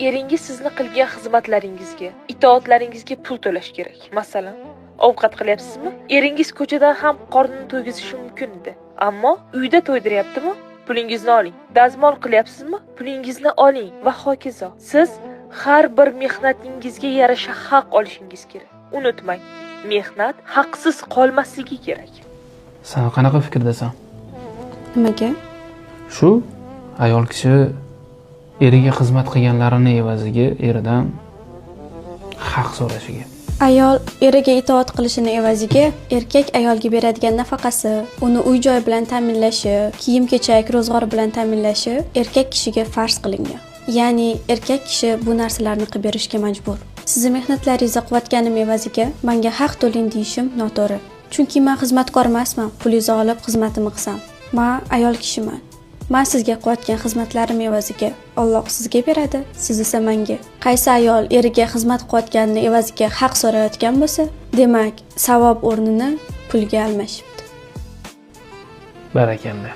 Eringiz sizni qilgan xizmatlaringizga, itoatlaringizga pul to'lash kerak. Masalan, ovqat qilyapsizmi? Eringiz ko'chadan ham qornini to'ygizishi mumkin edi. Ammo uyda to'ydiryaptimi? Pulingizni oling. Dazmol qilyapsizmi? Pulingizni oling va hokazo. Siz har bir mehnatingizga yarasha haq olishingiz kerak. Unutmang, mehnat haqsiz qolmasligi kerak. San qanaqa fikrdasan? Nimaga? Shu ayol kishi eriga xizmat qilganlarini evaziga eridan haq so'rashiga. Ayol eriga itoat qilishini evaziga erkak ayolga beradigan nafaqasi, uni uy-joy bilan ta'minlashi, kiyim-kechak, ro'zg'or bilan ta'minlashi erkak kishiga farz qilingan. Ya'ni erkak kishi bu narsalarni qilib berishga majbur. Sizni mehnatlaringizni qilayotganim evaziga menga haq to'lang deyishim noto'g'ri. Chunki men xizmatkor emasman, pulingizni olib xizmatimni qilsam. Men ayol kishiman. Men sizga qilayotgan xizmatlarim evaziga Alloh sizga beradi, siz esa menga. Qaysi ayol eriga xizmat qilayotganini evaziga haq so'rayotgan bo'lsa, demak, savob o'rnini pulga almashibdi. Barakalla.